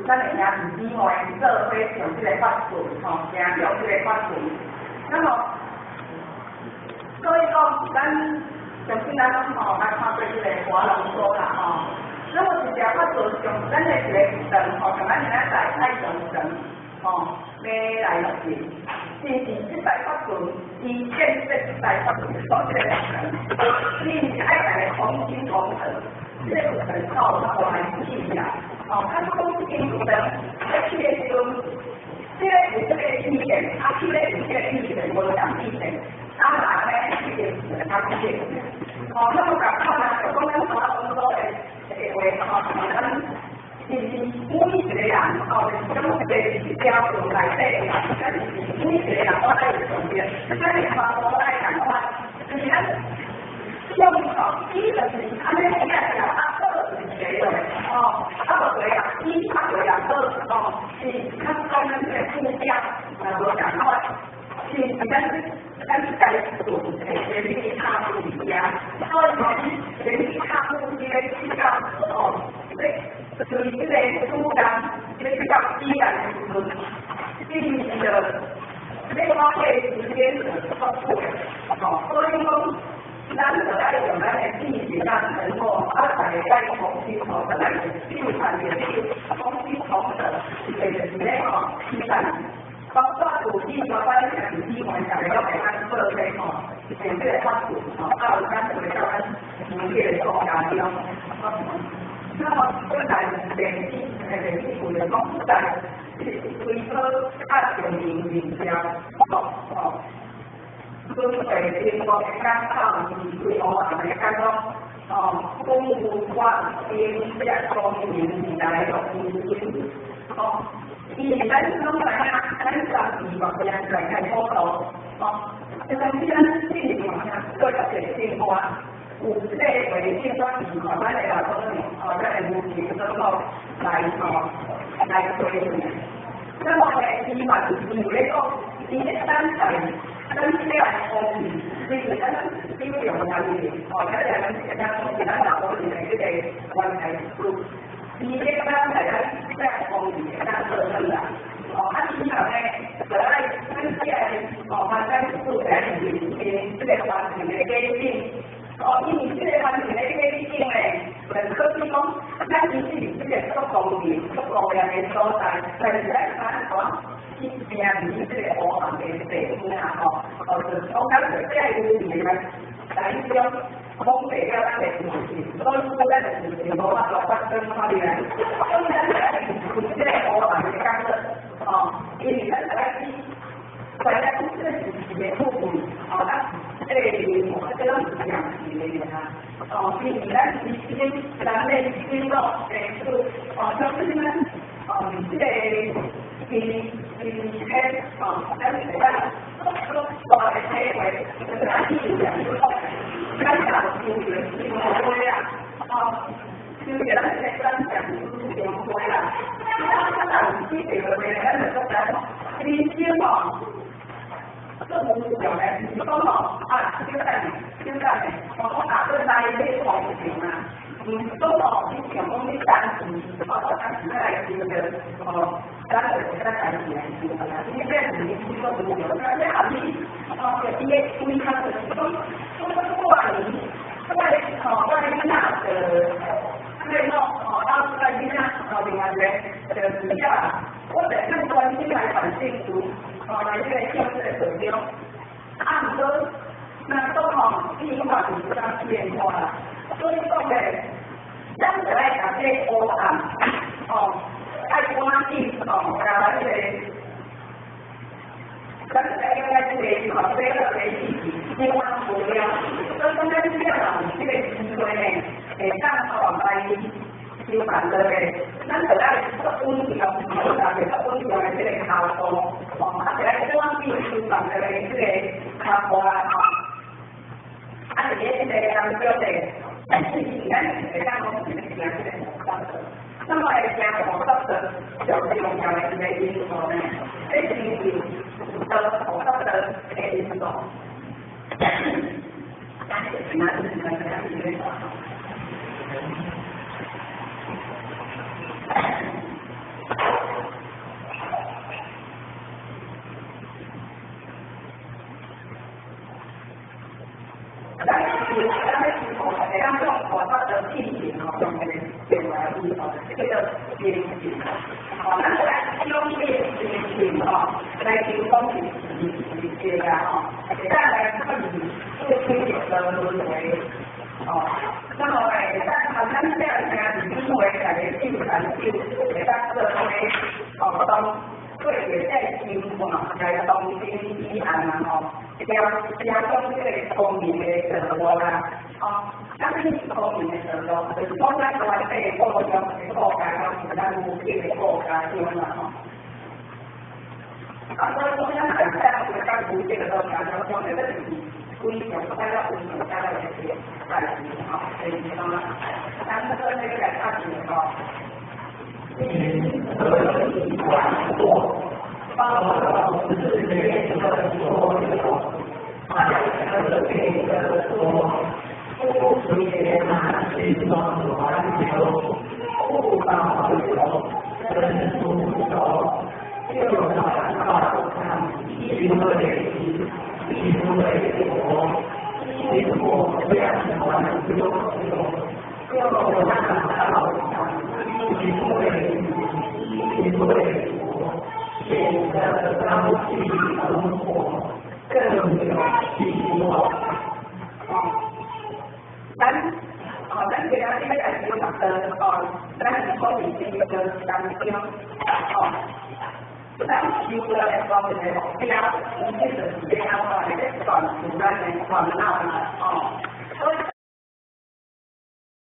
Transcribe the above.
咱的兄弟姊妹做伙上這个法槌，吼，行上這个法槌。那麼，所以講，咱相信咱攏吼捌看過這个划龍舟啦，吼。那麼一條法槌上，咱的一个船，吼，像咱今仔載愛上船，吼，欲來落去，是是這台法槌，伊建設這台法槌，所這个船，伊毋是愛共個同心同德，這個船靠較大起來，哦，較講這間船在起的時陣，這个有這個意見，啊，起咧有這個意見，無仝意見，啊，人咧這個較起。哦，那麼共款啊，就講咱划龍舟的話，吼，咱是每一個人，吼，就是講這個標準內底，咱是每一個人都愛有重點，咱是全部愛共款，就是咱用吼，伊就是按呢寫起來，啊，好就是對的，哦，啊無對啊，伊啊對啊好，哦，是較講咱這個目標，啊無共款，是咱該做的前面腳步遐，所以講前面腳步這個比較哦，就是這個主人，這個比較自然的時陣，是毋是就你講個時間是足久的，哦，所以講，咱就愛用咱的智慧甲成果，啊，大家愛同心吼，咱來糾纏著同心同德，就是咧吼，其實包括有啲包括咱兄弟姊妹，逐个攏會當做伙吼，用這個法槌吼，啊有咱就會到咱自己的國家中。那麼本來電子，電子為了講，在推出較上認認證，吼吼，分地中國的港口是對烏暗的感覺，哦，公務法經這公民來錄音，哦。因為咱攏知影，咱當時嘛是來開普渡，哦，但是咱進前嘛，做一個生活，有這個為正轉是吼，咱的老祖哦，咱的母親祖母來吼來推動。那麼呢，伊嘛是有咧講，伊咧等待咱這個方面，就是咱使用來哦，咱咱咱咱老祖的這個關係數。伊咧等待咱這個方面會當做出來，哦，啊，以後呢，就愛咱這個哦，發展做來認定這個環境的改變，哦，因為這個環境的改變呢，就可以講，咱其實是這個足方便、足方便的所在，但是咱反講去拼離這個烏暗的地方啊，吼，哦，就講咱就這個問題來來將封閉了咱的環境，所以咱的事情無法度發生發來，所以咱來有這個烏暗的感覺，哦，因為咱來去，大家這個是一個富貴，哦，咱這個哦，這個攏是樣子的啊，哦，因為咱是經咱的經過地處，哦，像這個哦，這個是是迄哦，咱會當大的體會，就是咱去講，咱講修行上會啊，哦，修行咱是咱講上會啦，咱咱有去地會，咱就覺得人生吼，這無用的，是講吼啊，小等小等，我講啊，閣來欲創情啊，毋是講吼，你想講你單時，哦，單時來修着，哦，咱就會當家己來修啊，你這是你說無用，那這合理，哦，就伊個規項就是講，講過年，我的吼，我的囡仔就，這個吼，啊，我的囡仔吼，另外一個就是遐，我就較關心來辦證書，哦，來這個向這個社長，啊，毋過，若講吼，變化就是這變化啦，所以講咧，咱就愛共這個烏暗，哦，愛趕緊吼，共這個，咱就愛應該這個吼，這個個事情，永遠無了，所以講咱這人這個機會呢，會當吼來相辦落來，咱就愛足穩定，吼，大家足穩定的這個跤步，哦，啊，就愛趕緊相辦落來這個跤步啦，吼。啊，佇咧這個當中咧，但是咱會當講是咧行這個菩薩道，那麼來行菩薩道上重要的一個因素呢，這是有得菩薩道的因素。咱就行啊，就是來行這個。吼，叫做精進。吼，咱就愛用這個精進吼，來求講是是對啊吼，會當來脫離這個天的輪迴。哦，那麼會當和咱這兄弟姊妹大家手牽手，會當做伙哦，當做著這個心肝來同心彼岸啊吼，行行講這個光明的道路啦，哦，咱是光明的道路，就是講咱內底故鄉的國家，是咱無極的國家鄉啦吼。啊，所以講咱大家會當無極的國家鄉，講的這是規條大家有大家的這個代誌吼，就是講，咱這個那個來拍一個吼。可以廣播，報道世界的所有，愛和平的說，不別那西方環球，不保留，伸出手，就來到看，因為因為我，經過兩萬九九，又來到因為因為我顯得朝氣蓬勃，更有希望。哦，咱哦，咱今仔日要來講的哦，咱是講佇這個當中，哦，咱修了來講一個目標，伊這就是要安怎來斷除咱的煩惱啦，哦，所以。